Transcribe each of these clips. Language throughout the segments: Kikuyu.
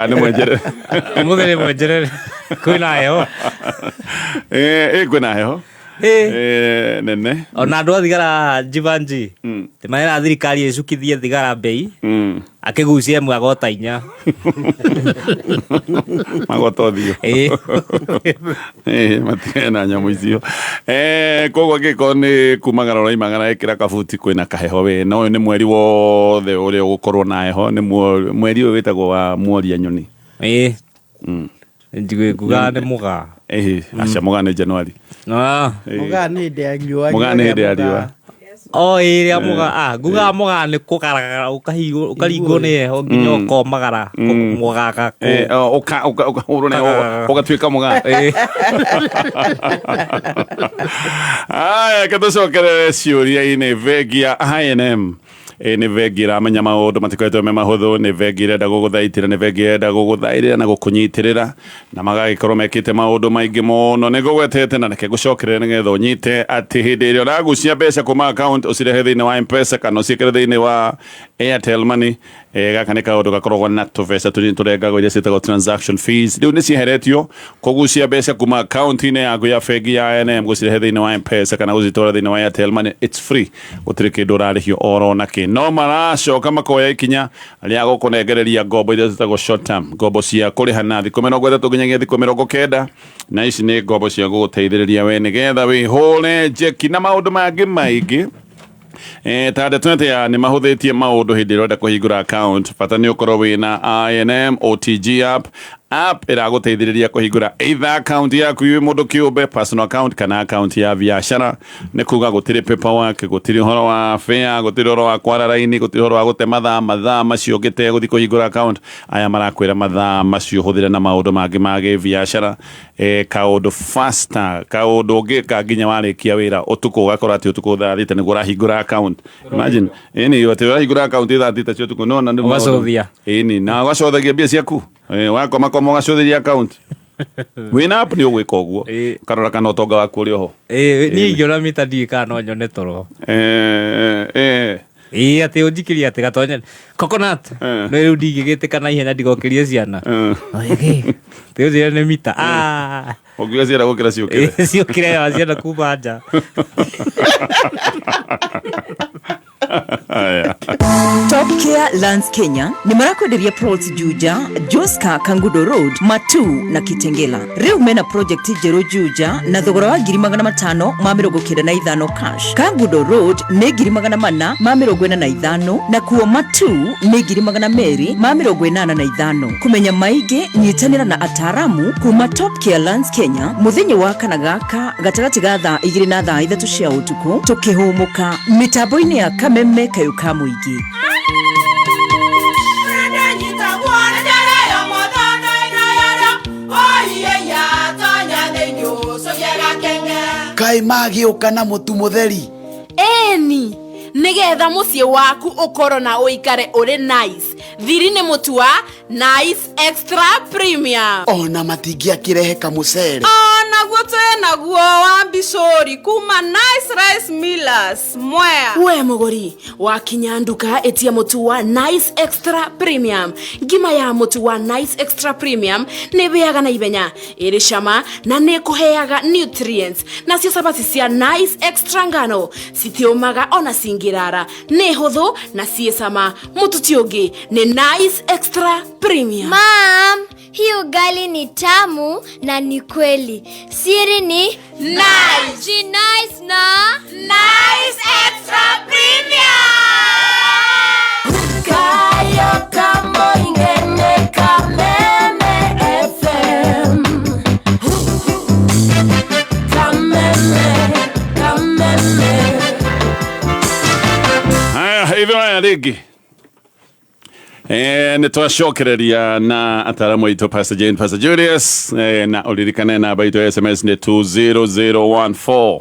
Nĩ mwenjere. Ũmũthĩ nĩ mwenjerere. Kwĩna heho. Ĩ kwĩna heho. Ĩ. Nene. Ona andũ a thigara Jivanji. Nĩ marera thirikari ĩcukithie thigara mbei. Akĩgucia ĩmwe agota inya. Magota ũthiũ. Ĩ. Ĩ, matigane na nyamũ icio. Koguo angĩkorwo nĩ kumagara ũraimagara ĩkĩra kabuti kwĩna kaheho we na ũyũ nĩ mweri wothe ũrĩa ũgũkorwo na heho nĩ mweri ũyũ wĩtagwo wa mworia nyoni. Ĩ. Njigue ngugaga nĩ mũgaa. Ĩhĩ, aca mũgaa nĩ Januari. Ah. Mũgaa nĩ hĩndĩ ya riũa. Mũgaa nĩ hĩndĩ ya riũa. O ĩrĩa mũgaa, ah, ngugaga mũgaa nĩ kũgaragara ũkahingwo ũkaringwo nĩ heho nginya ũkomagara mũgaga kũ. O, ũkahũrwo nĩ heho, ũgatuĩka mũgaa. Aya, reke tũcokerere ciũria-inĩ bengi ya I&M. Ĩ nĩ bengi ĩramenya maũndũ matikoretwo me mahũthũ, nĩ bengi ĩrenda gũgũthaitĩra, nĩ bengi ĩrenda gũgũthaĩrĩra na gũkũnyitĩrĩra, na magagĩkorwo mekĩte maũndũ maingĩ mũno. Nĩ ngũgwetete na reke ngũcokerere nĩgetha ũnyite atĩ hĩndĩ ĩrĩa ũragucia mbeca kuma account ũcirehe thĩinĩ wa M-Pesa kana ũciĩkĩre thĩinĩ wa Airtel Money, gaka nĩ kaũndũ gakoragwo na tũbeca tũnini tũrengagwo iria ciĩtagwo transaction fees. Rĩu nĩ cieheretio kũgucia mbeca kuma akaunti-inĩ yaku ya bengi ya I&M gũcirehe thĩinĩ wa M-Pesa kana gũcitwara thĩinĩ wa Airtel Money, it's free. Gũtirĩ kĩndũ ũrarĩhio oro na kĩ. No maracoka makoya ikinya rĩa gũkũnengereria ngombo iria ciĩtagwo short term, ngombo cia kũrĩha na thikũ 30 nginyagia thikũ 90, na ici nĩ ngombo cia gũgũteithĩrĩria we nĩgetha wĩhũre njeki na maũndũ mangĩ maingĩ. Ta ndeto atĩ ya nĩ mahũthĩtie maũndũ hĩndĩ ĩrĩa ũrenda kũhingũra account, bata nĩ ũkorwo wĩna I&M OTG app. App ĩragũteithĩrĩria kũhingũra either account yaku wĩ mũndũ kĩũmbe, personal account, kana account ya biacara. Nĩ kuga gũtirĩ paperwork, gũtirĩ ũhoro wa fare, gũtirĩ ũhoro wa kwara raini, gũtirĩ ũhoro wa gũte mathaa, mathaa macio ũngĩte gũthiĩ kũhingũra account, aya marakwĩra mathaa macio ũhũthĩre na maũndũ mangĩ ma gĩbiacara. Kaũndũ faster, kaũndũ ũngĩka nginya warĩkia wĩra ũtukũ ũgakora atĩ ũtukũ thaa thita nĩguo ũrahingũra account. Imagine, ĩni atĩ ũrahingũra account thaa thita cia ũtukũ, nĩwona nĩ maũndũ. Ũgacũthia. Ĩni, na ũgacũthagia mbia ciaku. Wakoma koma ũgacũthĩria account. Wĩna app nĩ ũgwĩka ũguo. Ũkarora kana ũtonga waku ũrĩ oho. Niĩ ingĩona mita ndiũĩ kana no nyone toro. Ĩĩ atĩ ũnjikĩrie atĩ gatonya coconut. No rĩu ndingĩgĩtĩka na ihenya ndigokĩrie ciana. Atĩ ũnjĩre nĩ mita. Ah. Ũngiuga ciana gũkĩra ciũkĩre. Ĩĩ, ciũkĩre wa ciana kuma nja. Haya. Top Care Lands Kenya nĩ marakwenderia plots Juja, Joska, Kangudo Road, Matu na Kitengela. Rĩu mena project njerũ Juja na thogora wa 595,000 cash. Kangudo Road nĩ 445,000 na kuo Matu nĩ 285,000. Kũmenya maingĩ nyitanĩra na ataaramu kuma Top Care Lands Kenya mũthenya wa kana gaka gatagatĩ ga thaa igĩrĩ na thaa ithatũ cia ũtukũ tũkĩhũmũka mĩtambo-inĩ ya Kameme kayũ ka mũingĩ. Kaĩ magĩũka na mũtu mũtheri? Ĩni, nĩgetha mũciĩ waku ũkorwo na ũikare ũrĩ nice. Thiri nĩ mũtu wa Nice Extra Premium. Ona matingĩakĩrehe kamũcere. Onaguo twĩ naguo wa mbicũri kuma Nice Rice Millers Mwea. We mũgũri wakinya nduka ĩtia mũtu wa Nice Extra Premium. Ngima ya mũtu wa Nice Extra Premium nĩ ĩhĩaga na ihenya, ĩrĩ cama na nĩ ĩkũheaga nutrients. Nacio cabaci cia Nice Extra ngano citiũmaga ona cingĩrara, nĩ hũthũ na ciĩ cama. Mũtu ti ũngĩ nĩ Nice Extra Premium. Mom, hii ugali ni tamu na ni kweli. Siri ni Nice. Ji nice na Nice Extra Premium. Kayo kamo ingene Kameme FM. Kameme, Kameme. Haya, ithuĩ aya rĩngĩ. Nĩ twacokereria na ataramu aitũ Pastor Jane, Pastor Julius, na ũririkane namba itũ ya SMS nĩ 20014.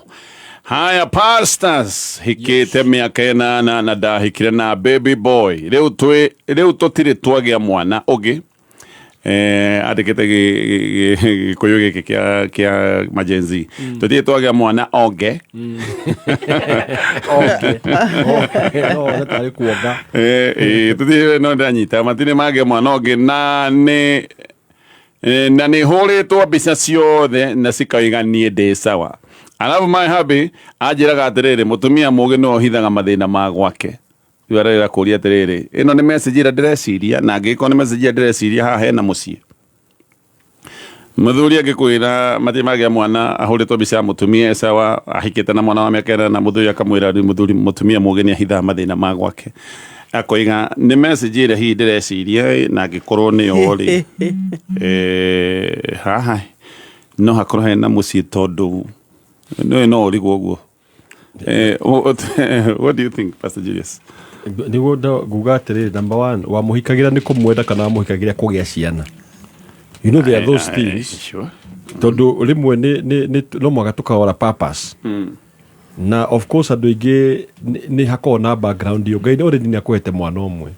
Haya pastors, hikĩte mĩaka 8 na ndahikire na baby boy. Rĩu tũtirĩ twagĩa mwana ũngĩ. Andĩkĩte gĩkũyũ gĩkĩ kĩa majenzi, tũtirĩ twagĩa mwana onge. Okay. No, nĩ tarĩ kuonga. Tũtirĩ, no ndanyita matirĩ magĩa mwana ũngĩ na nĩ hũrĩtwo mbica ciothe na cikauga niĩ ndĩ sawa. Alafu my hubby anjĩraga atĩrĩrĩ, mũtumia mũgĩ no ũhithaga mathĩna ma gwake. Rĩu arerera kũria atĩrĩrĩ, ĩno nĩ message ĩrĩa ndĩreciria, na angĩkorwo nĩ message ĩrĩa ndĩreciria, haha hena mũciĩ. Mũthuri angĩkwĩra matirĩ magĩa mwana, ahũrĩtwo mbica ya mũtumia e sawa, ahikĩte na mwana wa mĩaka 8, na mũthuri akamwĩra rĩu mũthuri mũtumia mũgĩ nĩ ahithaga mathĩna ma gwake, akoiga nĩ message ĩrĩa hihi ndĩreciria, na angĩkorwo nĩyo rĩ, haha no hakorwo hena mũciĩ, tondũ no ũrigwo ũguo. What do you think, Pastor Julius? Nĩguo nguga atĩrĩrĩ, number one, wamũhikagĩra nĩ kũmwenda kana wamũhikagĩra kũgĩa ciana? You know there are those things. Tondũ rĩmwe nĩ no mũhaka tũkarora purpose, na of course andũ aingĩ nĩ hakoragwo na background ĩyo. Ngai already nĩ akũhete mwana ũmwe.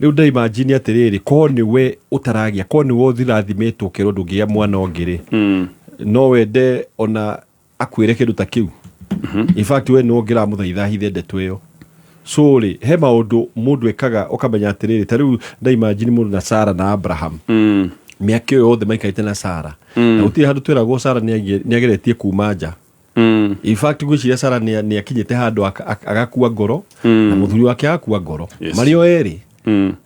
Rĩu ndaimagine atĩrĩrĩ, korwo nĩwe ũtaragĩa, korwo nĩwe ũthirathimĩtwo ũkerwo ndũngĩgĩa mwana ũngĩ rĩ, no wende ona akwĩre kĩndũ ta kĩu? In fact, we nĩwe ũngĩramũthaitha hithe ndeto ĩyo. So rĩ, he maũndũ mũndũ ekaga ũkamenya atĩrĩrĩ, ta rĩu ndaimagine mũndũ na Sara na Abraham, mĩaka ĩyo yothe maikarĩte na Sara, na gũtirĩ handũ twĩragwo Sara nĩ ageretie kuma nja. In fact, ngwĩciria Sara nĩ akinyĩte handũ agakua ngoro, na mũthuri wake agakua ngoro, marĩ o erĩ,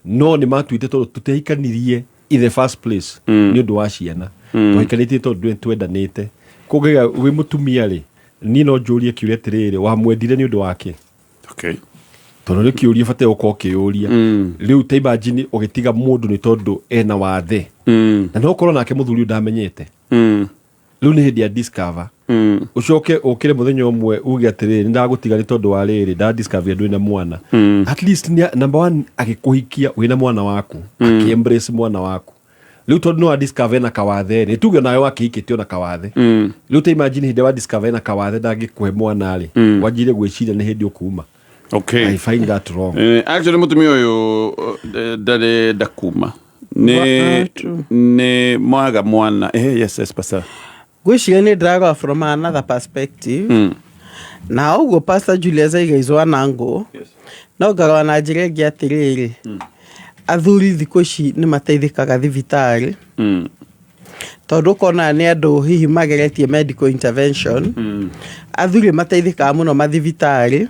no nĩ matuĩte tondũ tũtiahikanirie in the first place nĩ ũndũ wa ciana, twahikanĩtie tondũ twendanĩte. Kũngĩga wĩ mũtumia rĩ, niĩ no njũrie kĩũria atĩrĩrĩ, wamwendire nĩ ũndũ wake? Tondũ nĩ kĩũria bataire gũkorwo ũkĩyũria. Rĩu ta imagine ũgĩtiga mũndũ nĩ tondũ ena wathe, na no ũkorwo nake mũthuri ũyũ ndamenyete. Rĩu nĩ hĩndĩ ya discover, ũcoke ũkĩre mũthenya ũmwe uge atĩrĩrĩ, nĩ ndagũtiga nĩ tondũ wa rĩrĩ nda discover ndwĩ na mwana. At least number one, agĩkũhikia wĩna mwana waku, akĩ embrace mwana waku. Rĩu tondũ nĩ wa discover ena kawathe rĩ, tuge nawe wakĩhikĩtio na kawathe, rĩu ta imagine hĩndĩ wa discover ena kawathe ndangĩkũhe mwana rĩ, wanjire gwĩciria nĩ hĩndĩ ũkuma. I find that wrong. Actually mũtumia ũyũ ndarenda kuma, nĩ nĩ mwaga mwana. Yes, pastor. Ngwĩciria nĩ ndĩrarora from another perspective, na ũguo Pastor Julius aiga is one angle, no ngarora na njĩra ĩngĩ atĩrĩrĩ, athuri thikũ ici nĩ mateithĩkaga thibitarĩ, tondũ ũkona nĩ andũ hihi mageretie medical intervention. Athuri mateithĩkaga mũno mathibitarĩ,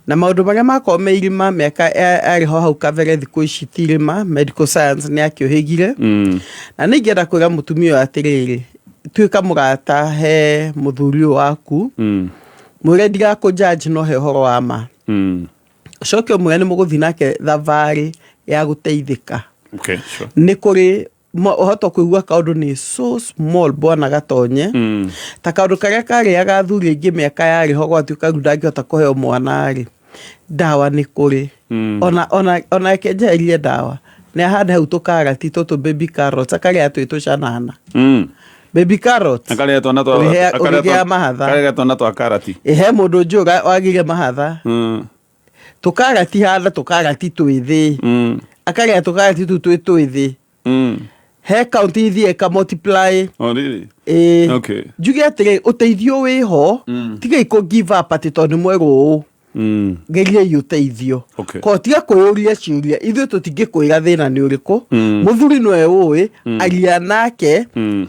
na maũndũ marĩa makorwo me irima mĩaka yarĩ ho hau kabere, thikũ ici ti irima, medical science nĩ yakĩũhĩgire. Na nĩ ingĩenda kwĩra mũtumia ũyũ atĩrĩrĩ, tuĩka mũrata he mũthuri ũyũ waku, mwĩre ndigakũ judge, no he ũhoro wa ma. Ũcoke ũmwĩre nĩ mũgũthiĩ nake thabarĩ ya gũteithĩka. Nĩ kũrĩ ũhota kũigua kaũndũ nĩ so small, bwana Gatonye, ta kaũndũ karĩa karĩaga athuri aingĩ mĩaka yarĩ ho, gwatuĩka rĩu ndangĩhota kũheo mwana rĩ, ndawa nĩ kũrĩ. Ona reke njeherie ndawa, nĩ ahande hau tũkarati tũtũ, baby carrots, akarĩa twĩ tũcanana, baby carrots. Akarĩa twana twa Ũrĩgĩa mahatha. Akarĩa twana twa karati. Ĩhe mũndũ njũra wagire mahatha, tũkarati, handa tũkarati twĩthĩ, akarĩa tũkarati tũu twĩ twĩthĩ. He kaunti ithiĩ ĩka multiply. Oh, really? Ĩĩ. Njuge atĩrĩ, ũteithio wĩho, tigai kũ give up atĩ tondũ nĩ mwerwo ũũ. Geriai ũteithio. Ko tiga kwĩyũria ciũria, ithuĩ tũtingĩkwĩra thĩna nĩ ũrĩkũ. Mũthuri nĩwe ũĩ, aria nake,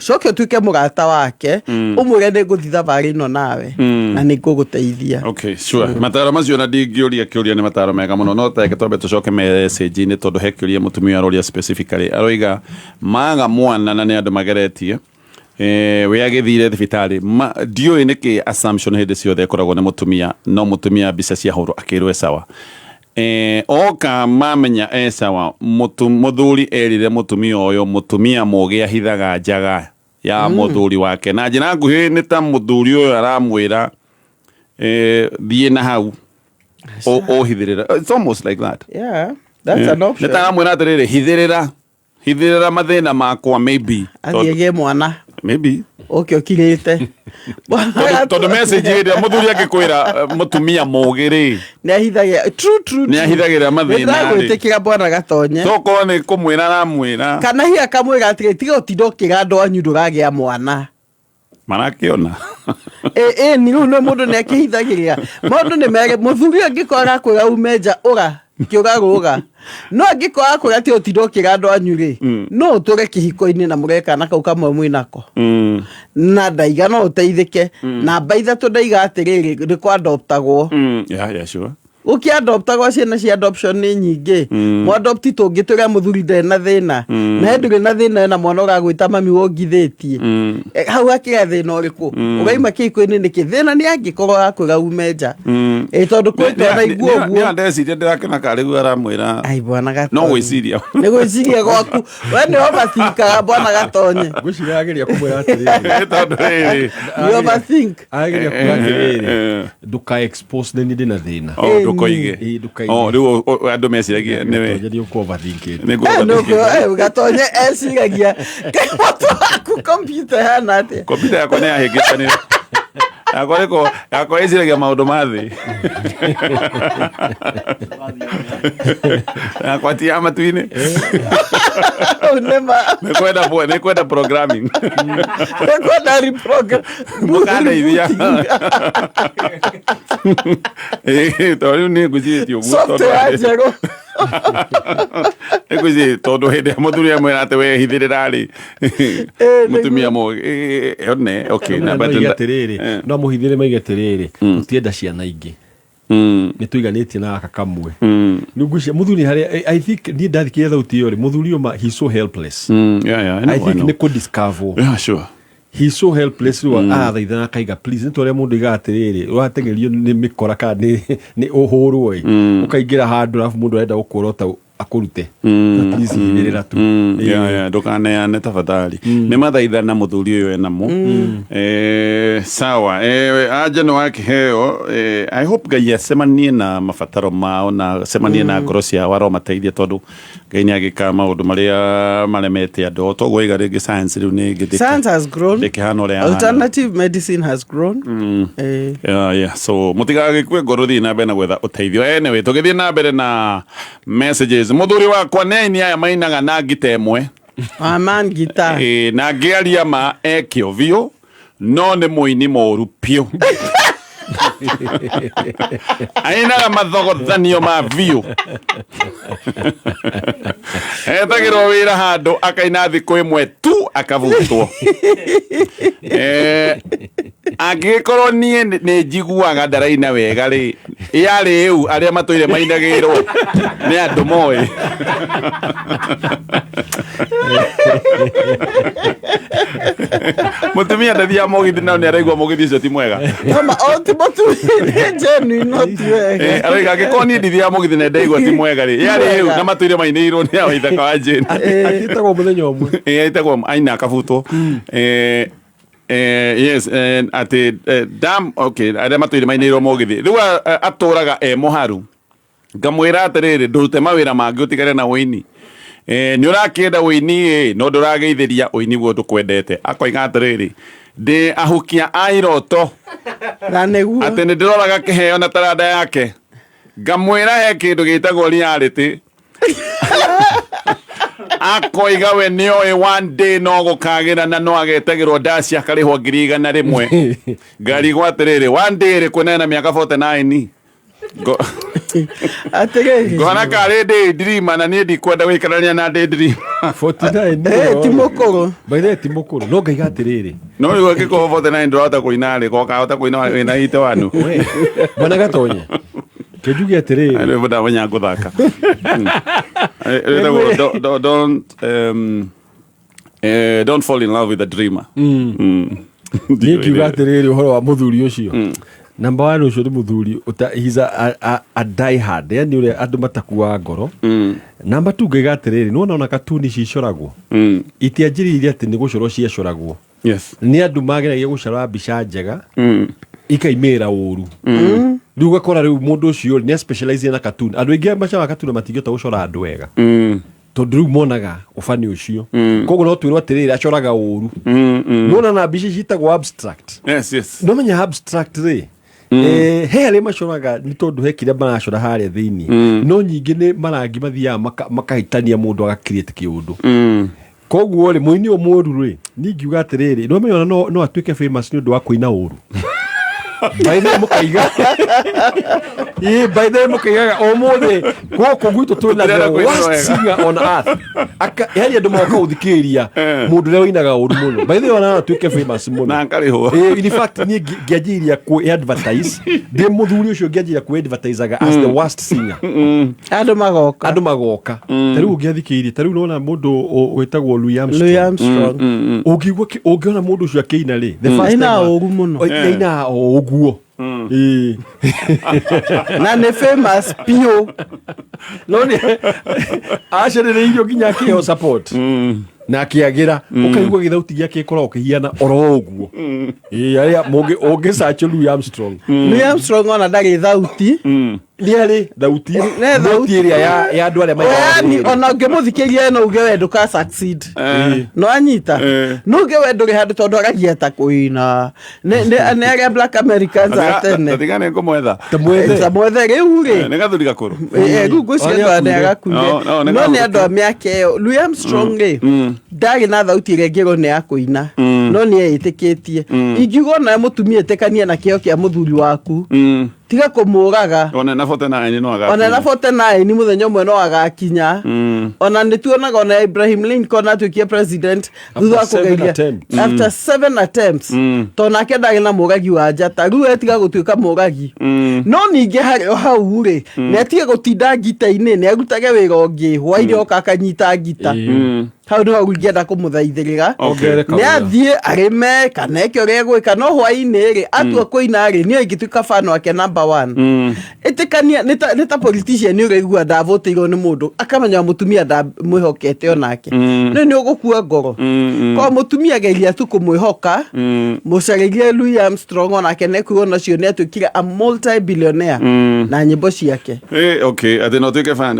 coke ũtuĩke mũrata wake, ũmwĩre nĩ ngũthiĩ thabarĩ ĩno nawe, na nĩ ngũgũteithia. Okay, sure. Mataro macio na ndingĩũria kĩũria, nĩ mataro mega mũno, no tareke twambe tũcoke message-inĩ, tondũ he kĩũria mũtumia aroria specifically. Aroiga maga mwana na nĩ andũ mageretie, we agĩthire thibitarĩ. Ndiũĩ nĩkĩ assumption hĩndĩ ciothe ĩkoragwo nĩ mũtumia, no mũtumia mbica ciahũrwo akĩrwo e sawa. Oka mamenya e sawa, mũthuri erire mũtumia ũyũ, mũtumia mũgĩ ahithaga njaga ya mũthuri wake. Na njĩra nguhĩ nĩ ta mũthuri ũyũ aramwĩra, thiĩ na hau ũhithĩrĩra. It's almost like that. Yeah, that's an option. Nĩ ta aramwĩra atĩrĩrĩ, hithĩrĩra, hithĩrĩra mathĩna makwa maybe. Athiĩ agĩe mwana. Maybe. Ũke ũkirĩte. Tondũ message ĩrĩa mũthuri angĩkwĩra mũtumia mũgĩ rĩ, nĩ ahithagĩra, true, true, nĩ ahithagĩra mathĩna rĩ. Nĩndĩragwĩtĩkĩra, bwana Gatonye. Tokorwo nĩ kũmwĩra aramwĩra. Kana hihi akamwĩra atĩrĩ, tiga ũtinda ũkĩra andũ anyu ndũragĩa mwana. Marakĩona. Ĩ ni rĩu nĩ mũndũ nĩ akĩhithagĩrĩra maũndũ nĩ mere. Mũthuri angĩkorwo arakwĩra ume nja, ũra kĩũra rũga, no angĩkorwo arakwĩra ti ũtinda ũkĩra andũ anyu rĩ, no ũtũre kĩhiko-inĩ na mũreka na kau kamwe mwĩnako na ndaiga no ũteithĩke. Namba 3, ndaiga atĩrĩrĩ, nĩ kwadoptagwo. Yeah, sure. Ũkĩadoptagwo, ciana cia adoption nĩ nyingĩ. Mwadopti tũngĩ tũrĩa mũthuri ndarĩ na thĩna, na he ndũrĩ na thĩna na mwana ũragwĩta mami wongithĩtie. Hau hakĩgĩa thĩna ũrĩkũ? Ũraima kĩhiko-inĩ nĩkĩ? Thĩna nĩ angĩkorwo arakwĩra ume nja. Ĩ tondũ kwĩ twana igua ũguo. Nĩ ndeciria ndĩrakĩona karĩ guo aramwĩra. Ai, bwana Gatonye. No gwĩciria. Nĩ gwĩciria gwaku we nĩ overthinkaga, bwana Gatonye. Ngwĩciria ageria kũmwĩra atĩrĩrĩ. Tondũ rĩrĩ. You overthink. Ageria kuga atĩrĩrĩ, ndũka expose nĩ niĩ ndĩna thĩna. Oh, ndũkoige. Ĩ, ndũkoige. Oh, rĩu andũ meciragia nĩwe. Gatonye nĩ ũkũ overthinkĩte. Nĩ Gatonye eciragia kaĩ mũtwe waku computer hana atĩa? Kompyuta yakwa nĩ yahĩngĩcanire. Yakwa rĩko yakwa ĩciragia maũndũ ma thĩ. Yakwa ti ya matu-inĩ. Nĩma. Nĩ kwenda programming. Nĩ kwenda reprogram. Mũkandeithia. Tondũ rĩu nĩ ngwĩcirĩtie ũguo tondũ Software njerũ. Ngwĩciria tondũ hĩndĩ ĩrĩa mũthuri amwĩra atĩ we hithĩrĩra rĩ, mũtumia mũgĩ one, okay. No oige atĩrĩrĩ, no mũhithĩre maige atĩrĩrĩ, tũtienda ciana ingĩ, nĩ tũiganĩtie na gaka kamwe. Rĩu ngwĩciria mũthuri harĩa, I think niĩ ndathikĩrĩria thauti ĩyo rĩ, mũthuri ũyũ ma he's so helpless. Yeah, I know, I think I know. nĩ kũ-discover. He's so helpless. Rĩu arathaithana akaiga, please, nĩ tũrĩa mũndũ aigaga atĩrĩrĩ, ũrateng'erio nĩ mĩkora kana nĩ ũhũrwo ĩ, ũkaingĩra handũ arabu mũndũ arenda gũkũrota akũrute. Please, hithĩrĩra tu. Yeah, ndũkaneane tafadhali. Nĩ mathaithana mũthuri ũyũ enamo. Sawa, anja nĩ wakĩheo. I hope Ngai acemanie na mabataro mao na acemanie na ngoro ciao, aromateithia, tondũ Ngai nĩ agĩkaga maũndũ marĩa maremete andũ. O toguo iga rĩngĩ, science rĩu nĩ ĩngĩthĩka. Science has grown. Ndĩkĩhana ũrĩa yahana. Alternative medicine has grown. Yeah. So mũtigagĩkue ngoro, thiĩ na mbere na gwetha ũteithio. Anyway, tũgĩthiĩ na mbere na messages, mũthuri wakwa nĩ aini aya mainaga na ngita ĩmwe. Aman guitar. Ĩ, na ngĩaria ma ekĩo biũ, no nĩ mũini mũru biũ, ainaga mathogothanio ma biũ. Etagĩrwo wĩra handũ akaina thikũ ĩmwe tu akabutwo. Angĩgĩkorwo niĩ nĩ njiguaga ndaraina wega rĩ, yarĩ ĩu arĩa matũire mainagĩrwo nĩ andũ moĩ. Mũtumia ndathiaga mũgithi, no nĩ araigua mũgithi ũcio ti mwega. Noma, o ti mũtumia, nĩ genuine, no ti wega. Arauga angĩkorwo niĩ ndithiaga mũgithi na ndaigua ti mwega rĩ, yarĩ ĩu na matũire mainĩirwo nĩ awaithaka wa Jane. Akĩtagwo mũthenya ũmwe. Ĩtagwo aina akabutwo. Yes, atĩ dam, okay, arĩa matũire mainĩirwo mũgithi rĩu atũraga e mũharu. Ngamwĩra atĩrĩrĩ, ndũrute mawĩra mangĩ ũtigane na ũini. Nĩ ũrakĩenda ũini ĩ, no ndũrageithĩria ũini guo ndũkwendete. Akoiga atĩrĩrĩ, ndĩ ahukia a iroto. Na nĩguo. Atĩ nĩ ndĩroraga kĩheo na taranda yake. Ngamwĩra he kĩndũ gĩtagwo reality. Akoiga we nĩoĩ one day no gũkagĩra na no agetagĩrwo ndaci akarĩhwo 100,000. Ngarigwo atĩrĩrĩ, one day ĩrĩkũ nena mĩaka 49? Atĩrĩrĩ. Ngona karĩ day dreamer, na niĩ ndikwenda gũikarania na day dreamer. 49. Ti mũkũrũ. By the way, ti mũkũrũ, no ngaiga atĩrĩrĩ, No rĩu angĩkorwo 49 ndũrahota kũina rĩ, kokahota kũina wĩna ite wanu. We, bwana Gatonye, kĩnjuge atĩrĩrĩ. Rĩu ndamenya ngũthaka. Rĩtagwo don't fall in love with a dreamer. Niĩ ngiuga atĩrĩrĩ, ũhoro wa mũthuri ũcio, number one, ũcio nĩ mũthuri he's a die hard, yani ũrĩa andũ matakuaga ngoro. Number two, ngaiga atĩrĩrĩ, nĩwona ona katuni ici icoragwo, itianjĩrĩirie atĩ nĩ gũcorwo ciacoragwo. Nĩ andũ mageragia gũcora mbica njega, ikaimĩra ũru. Rĩu ũgakora rĩu mũndũ ũcio nĩ specialize na cartoon. Andũ aingĩ macoraga cartoon matingĩhota gũcora andũ wega. Tondũ rĩu monaga ũbani ũcio, koguo no twĩrwo atĩrĩrĩ, acoraga ũru. Nona na mbica ciĩtagwo abstract. Yes. No menya abstract rĩ, he arĩa macoraga nĩ tondũ he kĩrĩa maracora harĩa thĩinĩ, no nyingĩ nĩ marangi mathiaga makahĩtania, mũndũ aga create kĩũndũ. Koguo rĩ, mũini ũyũ mũru rĩ, niĩ ngiuga atĩrĩrĩ, no menya ona no atuĩke famous nĩ ũndũ wa kũina ũru. By the way, mũkaiga, ĩĩ, by the way, mũkaigaga ũmũthĩ gũkũ gwitũ twĩna Tũtirenda the kũina worst wega. singer on earth. Yani andũ moka gũthikĩrĩria mũndũ ũrĩa ũinaga ũru mũno. By the way, ona no atuĩke famous mũno. Na akarĩhwo. In fact, niĩ ngĩanjĩrĩria kwĩ advertise ndĩ mũthuri ũcio, ngĩanjĩrĩria kwĩ advertisaga as the worst singer. Andũ magoka. Andũ magoka. Ta rĩu ũngĩathikĩrĩria, ta rĩu nona mũndũ wĩtagwo Louis Armstrong. Louis Armstrong. Ũngĩona mũndũ ũcio akĩina rĩ, the first Ainaga time ũru mũno. Ainaga o ũguo. Ĩĩ. Na nĩ famous biũ. No nĩ acerereirio nginya akĩheo support na akĩagĩra, ũkaigua gĩthauti gĩake gĩkoragwo kĩhiana oro ũguo. Ĩĩ, arĩa ũngĩ search Louis Armstrong. Louis Armstrong ona ndarĩ thauti. Nĩ arĩ thauti. Nĩ no thauti. ti ĩrĩa ya andũ arĩa mainaga Yani rĩrĩ. ona ũngĩmũthikĩria no uge we ndũka succeed. No anyita no uge we ndũrĩ handũ tondũ aragia ta kũina nĩ arĩa Black Americans a tene. Tiga nĩ ngũmwetha. Ta mwethe. Ta mwethe rĩu rĩ. Nĩ gathuri gakũrũ. Rĩu ngwĩciria Arĩa andũ nĩ akuire. agakuire. No, nĩ No nĩ gathuri. andũ a mĩaka ĩyo, Louis Armstrong rĩ, ndarĩ na thauti ĩrĩa ĩngĩrwo nĩ ya kũina, no nĩ eĩtĩkĩtie. Ingiuga ona mũtumia, ĩtĩkania na kĩo kĩa mũthuri waku, tiga kũmũraga. Ona na 49 no agakinya. Ona na 49 mũthenya ũmwe no agakinya. Ona nĩ tuonaga ona Abraham Lincoln atuĩkire president thutha wa seven kũgeria attempts. After seven attempts, tondũ nake ndarĩ na mũragi wa njata, rĩu etiga gũtuĩka mũragi. No ningĩ harĩ o hau rĩ, nĩ atige gũtinda ngita-inĩ, nĩ arutage wĩra ũngĩ hwainĩ oka akanyita ngita. Hau nĩho ingĩenda kũmũthaithĩrĩra. Ongerere Nĩ kawĩra. athiĩ arĩme kana eke ũrĩa egwĩka, no hwainĩ rĩ, atua kũina rĩ, niĩ ingĩtuĩka fan wake number one. Ĩtĩkania nĩ ta politician ũraigua ndavũtĩirwo nĩ mũndũ, akamenya mũtumia ndamwĩhokete onake, no nĩ ũgũkua ngoro ko mũtumia. Geria tu kũmwĩhoka, mũcarĩrie Louis Armstrong, onake nekuo nacio nĩ atuĩkire a multi billionaire na nyĩmbo ciake. Okay, atĩ no tuĩke fan.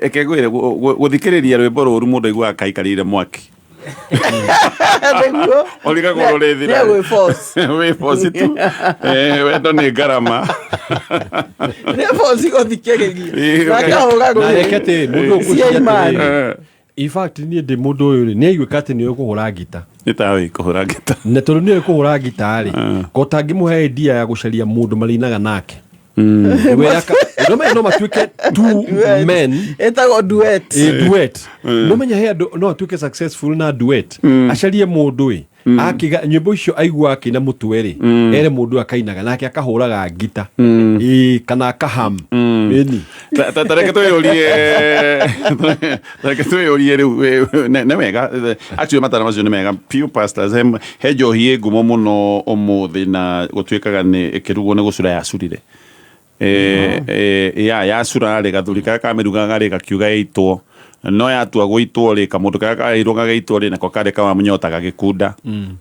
Eke ngwĩre, gũthikĩrĩria rwĩmbo rũru mũndũ aiguaga kaikarĩire mwaki. Nĩguo. Ũrigagwo rũrĩthira. Nĩ gwĩ force. Wĩ force tu. Wendo nĩ ngarama. Nĩ force gũthikĩrĩria. Ĩĩ, Na akahũra Na reke rwĩ atĩ mũndũ ũyũ cia ngwĩciria imani. atĩrĩrĩ, in fact niĩ ndĩ mũndũ ũyũ rĩ, nĩ aiguĩka atĩ nĩ ũĩ kũhũra ngita. Nĩ tawe kũhũra ngita. Na tondũ nĩ ũĩ kũhũra ngita rĩ, ko tangĩmũhe idea ya gũcaria mũndũ marĩinaga nake. No menya no matuĩke two men. Ĩtagwo duet. Ĩ, duet. No menya he andũ no atuĩke successful na duet. Acarie mũndũ ĩ akiga nyĩmbo icio aigua akĩina mũtwe rĩ, ere mũndũ akainaga nake akahũraga ngita, ĩ, kana akaham, ĩni. Ta reke twĩyũrie rĩu, nĩ wega, actually matara macio nĩ mega piũ, pastors. He njohi ĩ ngumo mũno ũmũthĩ na gũtuĩkaga nĩ ĩkĩrugwo nĩ gũcura yacurire. Ya yacura rĩ, gathuri karĩa kamĩrugaga rĩ gakiuga ĩitwo, no yatua gũitwo rĩ, kamũndũ karĩa kareirwo gagĩitwo rĩ, nako karĩ kawa mũnyota gagĩkunda.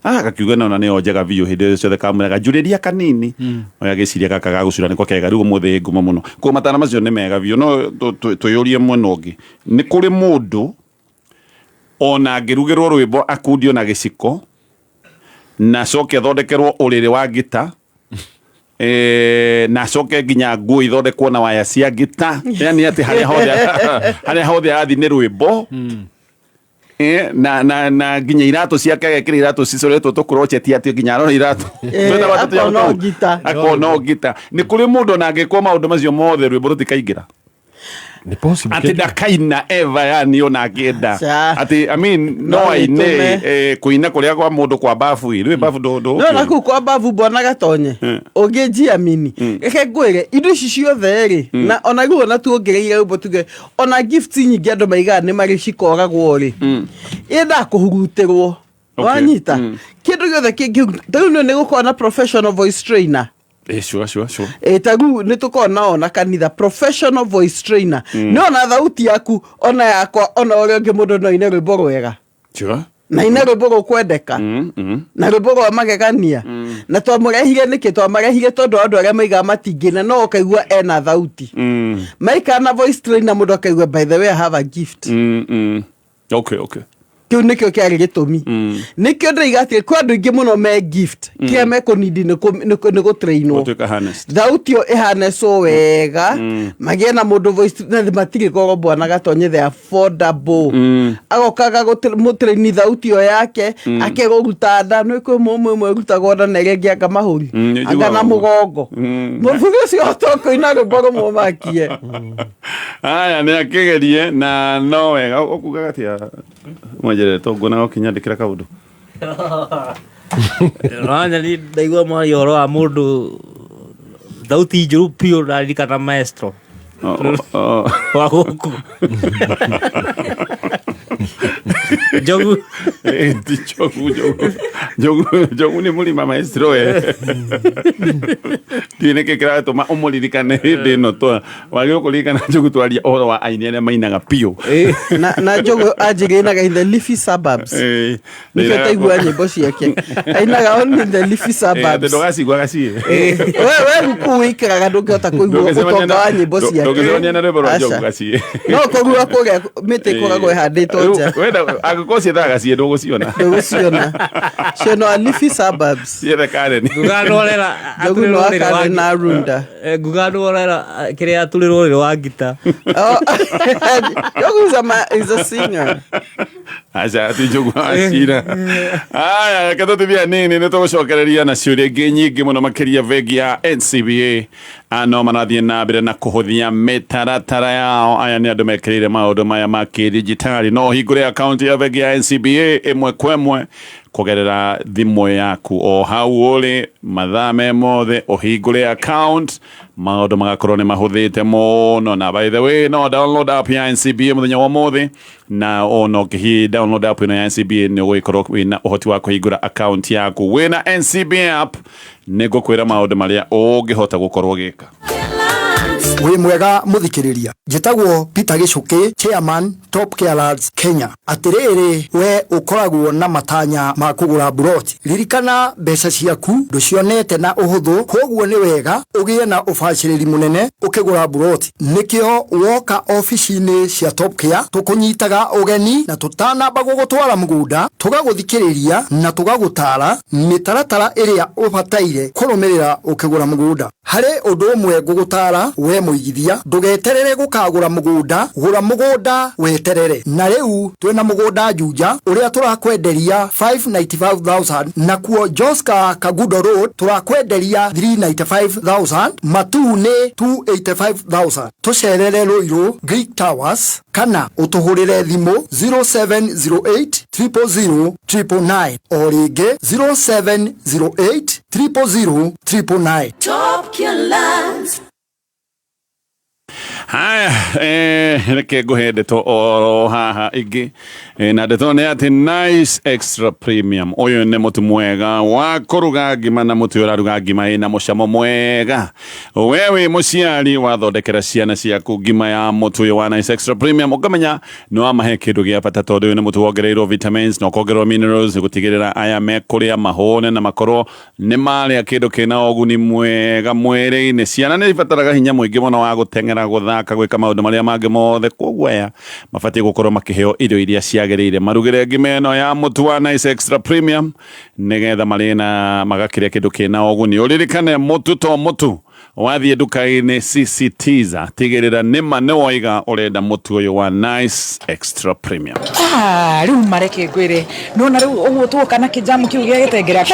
Ah, gakiuga nona nĩyo njega biũ. Hĩndĩ ĩyo ciothe kamwĩraga njurĩria kanini, oya gĩciria gaka gagũcura nĩko kega. Rĩu ũmũthĩ ĩ ngumo mũno koguo matara macio nĩ mega biũ. No twĩyũrie mwena ũngĩ, nĩ kũrĩ mũndũ ona angĩrugĩrwo rwĩmbo akundio na gĩciko na acoke athondekerwo ũrĩrĩ wa ngita, na acoke nginya nguo ithondekwo na waya cia ngita, yani atĩ harĩa hothe arathiĩ nĩ rwĩmbo, na nginya iratũ ciake agekĩra iratũ cicoretwo tũkũrocheti, atĩ nginya arora iratũ Twĩtaga atĩ Akona tũu. ngita. Akona ngita. Nĩ kũrĩ mũndũ ona angĩkwo maũndũ macio mothe, rwĩmbo rũtikaingĩra? Nĩ possible. Atĩ ndakaina eva, yani ona angĩenda. Ca. Atĩ, I mean, no No aine. ĩtũme. Kũina kũrĩa kwa mũndũ kwa bafu rĩ bafu ndũ No na kũu kwa babu mbona gatonye ũngĩnjiamini, reke ngwĩre indo ici ciothe rĩ, na ona rĩu ona tuongereire rwĩmbo tuge ona gift nyingĩ andũ maigaga nĩ marĩ cikoragwo rĩ, yendaga kũhurutĩrwo. Wanyita kĩndũ gĩothe kĩngĩ ta rĩu nĩ gũkorwo na professional voice trainer. Sure. Ĩ, ta rĩu nĩ tũkorwo nao na kanitha professional voice trainer, nĩ ona thauti yaku, ona yakwa, ona ũrĩa ũngĩ, mũndũ no aine rwĩmbo rwega. Na ina rwĩmbo rũkwendeka na rwĩmbo rwa magegania. Na twamũrehire nĩkĩ? Twamarehire tondũ andũ arĩa maigaga matingĩna, no ũkaigua ena thauti. Maikara na voice trainer, mũndũ akaigua, "By the way, I have a gift." Kĩu nĩkĩo kĩarĩ gĩtũmi. Nĩkĩo ndĩiga atĩ kwĩ andũ aingĩ mũno me gift, kĩrĩa mekũnindi nĩ gũtrainwo. Gũtuĩka harnessed. Thauti ĩyo ĩhanecwo wega, magĩe na mũndũ voice, na matirĩ goro bwana Gatonye, they affordable. Agokaga mũtraini thauti ĩyo yake, akegũruta nda. Nĩ kwĩ mũmwe ĩmwe ĩrutagwo nda na ĩrĩa ĩngĩ anga mahũri, Nĩ anga na njiguaga. Mũgongo. Mũthuri ũcio ũtokũina rwĩmbo rũmwe makie. Aya, nä akä na no wega å kugaga atä mwenjerere to nguona å kinyandä kä ra kaå ndå. Nanya ni ndaigua mwaria ũhoro wa mũndũ thauti njũru biũ, ndaririkana maestro wa gũkũ Njogu. Ti Njogu, Njogu, Njogu, Njogu nä må rima maestro we ndiä nä kä kä ratå ma å må ririkane hä ndä ä no wagä rwo kå ririkana Njogu twaria å horo wa aini arĩa mainaga biũ. Na Njogu anjĩrĩnaga in the leafy suburbs. Nĩkĩo taigua nyĩmbo ciake, ainaga only in the leafy suburbs. Ndågacigua gaciä. We rĩu kũu wĩikaraga ndũngĩhota kũigua ũtonga wa nyĩmbo ciake. Ndångäcemania na rwĩmbo rwa Njogu Aca. gaciä. No kũgua kũrĩa mĩtĩ ĩkoragwo ĩhandĩtwo nja. Angĩkorwo ciethaga gaciä ndũgũciona. Ndũgũciona ciono a leafy suburbs. Ciethe Karen. Nguga nworera. Njogu no akare na runda. Nguga nworera kĩrĩa atũrĩrwo rĩ wa ngita. Oh, Njogu is a singer. Aca, ti Njogu acira. Aya, reke tũtithia nini, nĩ tũgũcokereria na ciũria ingĩ nyingĩ mũno makĩria. Bengi ya NCBA no marathiĩ na mbere na kũhũthia mĩtaratara yao. Aya nĩ andũ mekĩrĩire maũndũ maya ma kĩdigitali. No ũhingũre akaunti ya bengi ya NCBA ĩmwe kwa ĩmwe kũgerera thimũ yaku o hau ũrĩ, mathaa me mothe ũhingũre account, maũndũ magakorwo nĩ mahũthĩte mũno. Na by the way, no download app ya NCBA mũthenya wa ũmũthĩ, na ona ũkĩhi download app ĩno ya NCBA nĩ ũgũgĩkorwo wĩna ũhoti wa kũhingũra account yaku. Wĩna NCBA app, nĩ ngũkwĩra maũndũ marĩa ũngĩhota gũkorwo ũgĩka. Wĩ mwega mũthikĩrĩria, njĩtagwo Peter Gĩcũkĩ, chairman Top Care Lands Kenya. Atĩrĩrĩ, we ũkoragwo na matanya ma kũgũra mburoti, ririkana mbeca ciaku ndũcionete na ũhũthũ, koguo nĩ wega ũgĩe na ũbacĩrĩri mũnene ũkĩgũra mburoti. Nĩkĩo woka obici-inĩ cia Top Care tũkũnyitaga ũgeni, na tũtanamba gũgũtwara mũgũnda tũgagũthikĩrĩria na tũgagũtara mĩtaratara ĩrĩa ũbataire kũrũmĩrĩra ũkĩgũra mũgũnda. Harĩ ũndũ ũmwe ngũgũtara we mũigithia, ndũgeterere gũkagũra mũgũnda, gũra mũgũnda weterere. Na rĩu twĩna mũgũnda Juja ũrĩa tũrakwenderia 595,000, nakuo Joska Kagudo Road tũrakwenderia 395,000, Matuu nĩ 285,000. Tũcerere Ruiru Greek Towers kana ũtũhũrĩre thimũ 0708 000 999, o rĩngĩ 0708 000 999. Top Lands. Haya, reke ngũhe ndeto oro haha ingĩ. Na ndeto nĩ atĩ Nice Extra Premium, ũyũ nĩ mũtu mwega wa kũruga ngima, na mũtu ũyũ ũraruga ngima ĩna mũcamo mwega. We wĩ mũciari wathondekera ciana ciaku ngima ya mũtu ũyũ wa Nice Extra Premium, ũkamenya nĩ wamahe kĩndũ gĩa bata, tondũ ũyũ nĩ mũtu wongereirwo vitamins na ũkongererwo minerals gũtigĩrĩra aya mekũrĩa mahũne na makorwo nĩ marĩa kĩndũ kĩna ũguni mwega mwĩrĩ-inĩ. Ciana nĩ ibataraga hinya mũingĩ mũno wa gũteng'era, gũthaka, gwĩka maũndũ marĩa mangĩ mothe, koguo aya mabatiĩ gũkorwo makĩheo irio iria ciagĩrĩire. Marugĩre ngima ĩno ya mũtu wa Nice Extra Premium nĩgetha marĩe na magakĩrĩa kĩndũ kĩna ũguni. Ũririkane, mũtu to mũtu. Wathiĩ nduka-inĩ, sisitiza, tigĩrĩra nĩma nĩ woiga ũrenda mũtu ũyũ wa Nice Extra Premium. Ah, rĩu mareke ngwĩre, nona rĩu ũguo tuoka na kĩjamu kĩu gĩa gĩtengera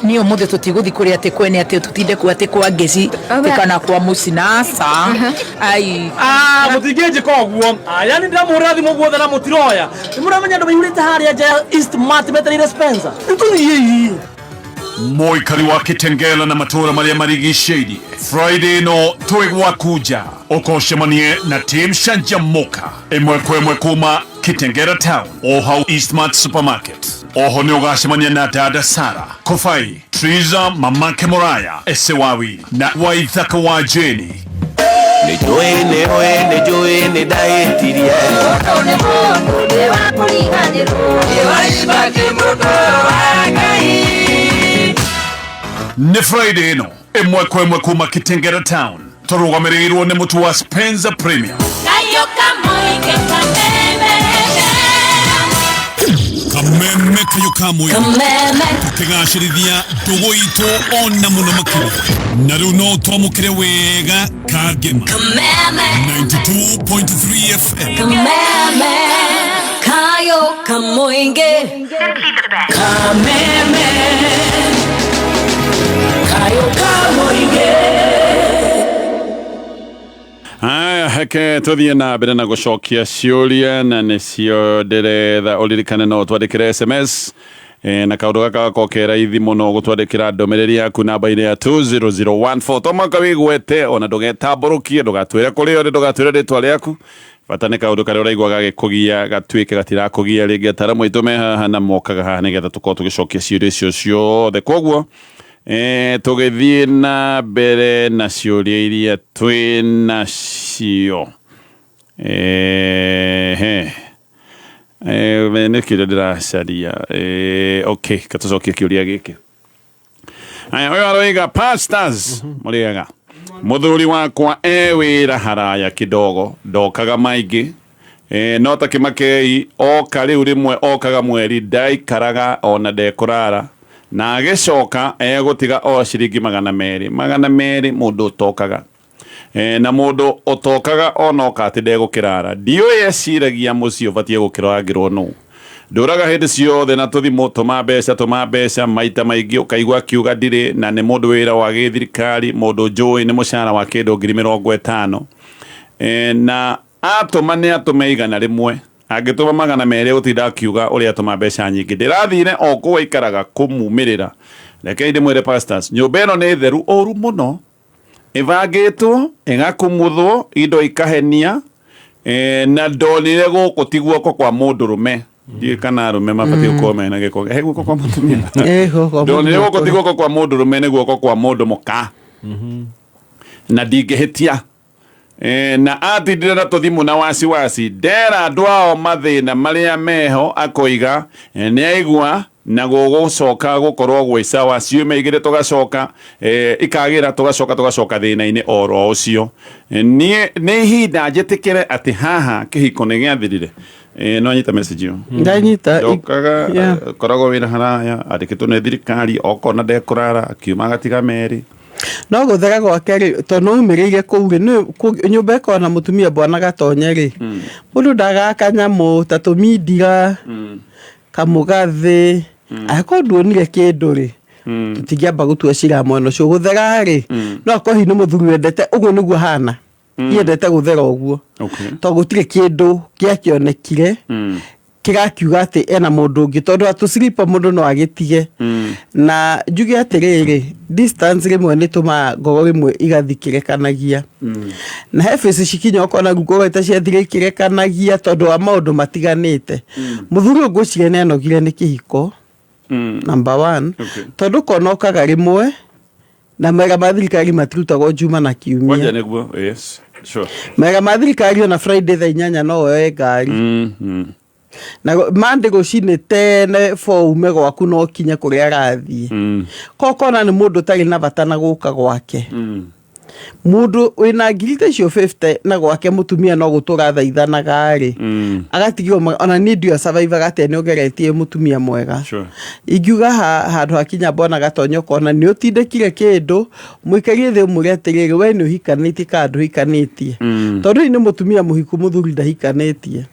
niĩ ũmũthĩ tũtigũthi kũrĩa atĩ kwene atĩ tũtinde kuo atĩ kwa ngeci atĩ kana kwa mũcinaca ai. Ah, mũtingĩnjĩka ũguo. Yani ndĩramũhũrĩra thimũ guothe na mũtiroya. Nĩ mũramenya andũ maihũrĩte harĩa nja ya East Mart metereire Spencer. Nĩtũthiĩi. Mũikari wa Kitengela na matũũra marĩa marigicĩirie, Friday no twĩ gwaku nja, ũkocemanie na team Canjamuka ĩmwe kwa ĩmwe kuma Kitengela town o hau Eastmart Supermarket. Oho nĩ ũgacemania na dada Sara Kofai, Triza, mamake Moraya Esewawi na Waithaka wa Jeni. Nĩ njũĩ nĩ ũĩ nĩ njũĩ nĩ ndahĩtirie. Mũndũ nĩ mũndũ nĩ wa kũriganĩrwo. Nĩ waimba kĩmũndũ wa Ngai. Nĩ Friday ĩno ĩmwe kwa ĩmwe kuma Kitengela Town tũrũgamĩrĩirwo nĩ mũtu wa Spencer Premium. Kayo kamoike kameme. Kameme kayo kamwe Kameme. Tũkĩgacĩrithia ndũgũ itũ ona mũno makĩria na rĩu no twamũkĩre wega kangema. Kameme. 92.3 FM. Kameme. Kayo kamoinge. Kameme. Kayo kamoinge. Aya, heke tuthiĩ na mbere na gũcokia ciũria na nĩcio ndĩretha ũririkane no ũtwandĩkĩre SMS na kaũndũ gaka gakorwo ke raithi mũno gũtwandĩkĩra ndũmĩrĩri yaku namba-inĩ ya 20014 to mũhaka wĩgwete ona ndũgetambũrũkie ndũgatwĩre kũrĩa ũrĩ ndũgatwĩre rĩtwa rĩaku bata nĩ kaũndũ karĩa ũraigua gagĩkũgia gatuĩke gatirakũgia rĩngĩ. Ataramu aitũ me haha na mokaga haha nĩgetha tũkorwo tũgĩcokia ciũria icio ciothe. Koguo tũgĩthiĩ na mbere na ciũria iria twĩ nacio. Nĩ kĩũria ndĩracaria. Okay, katũcokie kĩũria gĩkĩ. Aya, ũyũ aroiga pastors mũrĩega mũthuri wakwa e wĩra haraya kidogo ndokaga maingĩ no ta kĩmakei oka rĩu rĩmwe okaga mweri ndaikaraga ona ndekũrara na agĩcoka egũtiga o ciringi 200 200 mũndũ ũtokaga na mũndũ ũtokaga onoka atĩ ndegũkĩrara ndiũĩ eciragia mũciĩ ũbatiĩ gũkĩrangĩrwo nũ ndũraga hĩndĩ ciothe na tũthimũ tũma mbeca maita maingĩ ũkaigua akiuga ndirĩ na nĩ mũndũ wĩra wa gĩthirikari mũndũ njũĩ nĩ mũcara wa kĩndũ 50,000 na atũma nĩ atũme 100 angĩtũma 200 gũtinda akiuga ũrĩa atũma mbeca nyingĩ ndĩrathire o kũu aikaraga kũmumĩrĩra. Rekei ndĩmwĩre pastors nyũmba ĩno nĩ theru ũru mũno ĩbangĩtwo ĩgakumuthwo indo ikahenia na ndonire gũkũ ti guoko kwa mũndũrũme ndiũĩ kana arũme mabatiĩ gũkorwo mena gĩko he guoko kwa mũtumia ndonire gũkũ ti guoko kwa mũndũrũme nĩ guoko kwa mũndũ mũka na ndingĩhĩtia na atindire na tũthimũ na wasiwasi ndera andũ ao mathĩna marĩa meho akoiga nĩ aigua na gũgũcoka gũkorwo gwĩ sawa ciumia igĩrĩ tũgacoka ikagĩra tũgacoka thĩna-inĩ oro ũcio. Niĩ nĩ ihinda njĩtĩkĩre atĩ haha kĩhiko nĩ gĩathirire. No nyita message ĩyo ndanyita ndokaga koragwo wĩra haraya andĩkĩtwo nĩ thirikari okona ndekũrara akiuma agatiga merĩ no gũthera gwake rĩ tondũ nĩaumĩrĩire kũu rĩ nyũmba ĩkoragwo na mũtumia bwana Gatonye rĩ mũndũ ndagaka nyamũ ta tũmindira kamũgathĩ angĩkorwo nduonire kĩndũ rĩ tũtingĩamba gũtua cira mwena ũcio gũthera rĩ no akorwo hihi nĩ mũthuri wendete ũguo nĩguo hana yendete gũthera ũguo tondũ gũtirĩ kĩndũ gĩakĩonekire kĩrakiuga atĩ ena mũndũ ũngĩ tondũ atũsilipa mũndũ no agĩtige na njuge atĩrĩrĩ distance rĩmwe nĩ tũmaga ngoro rĩmwe igathikĩrekanagia na he face cikinya ũkona ngoro ita ciathire ikĩrekanagia tondũ wa maũndũ matiganĩte. Mũthuri ũyũ ngwĩciria nĩ anogire nĩ kĩhiko number one tondũ kona okaga rĩmwe na mawĩra ma thirikari matirutagwo Juma na Kiumia. Yes, sure. Mawĩra ma thirikari ona Friday thaa 8 no woe ngari na Monday rũcinĩ tene fo ume gwaku no kinye kũrĩa arathiĩ. Kokona nĩ mũndũ ũtarĩ na bata na gũka gwake mũndũ wĩna ngiri ta icio 50 na gwake mũtumia no gũtũra thaithanaga rĩ agatigio ona niĩ ndiũĩ survivaga atĩa nĩ ũgeretie mũtumia mwega. Ingiuga handũ hakinya Bwana Gatonye ũkona nĩ ũtindĩkire kĩndũ mũikarie thĩ ũmwĩre atĩrĩrĩ we nĩ ũhikanĩtie kana ndũhikanĩtie tondũ hihi nĩ mũtumia mũhiku mũthuri ndahikanĩtie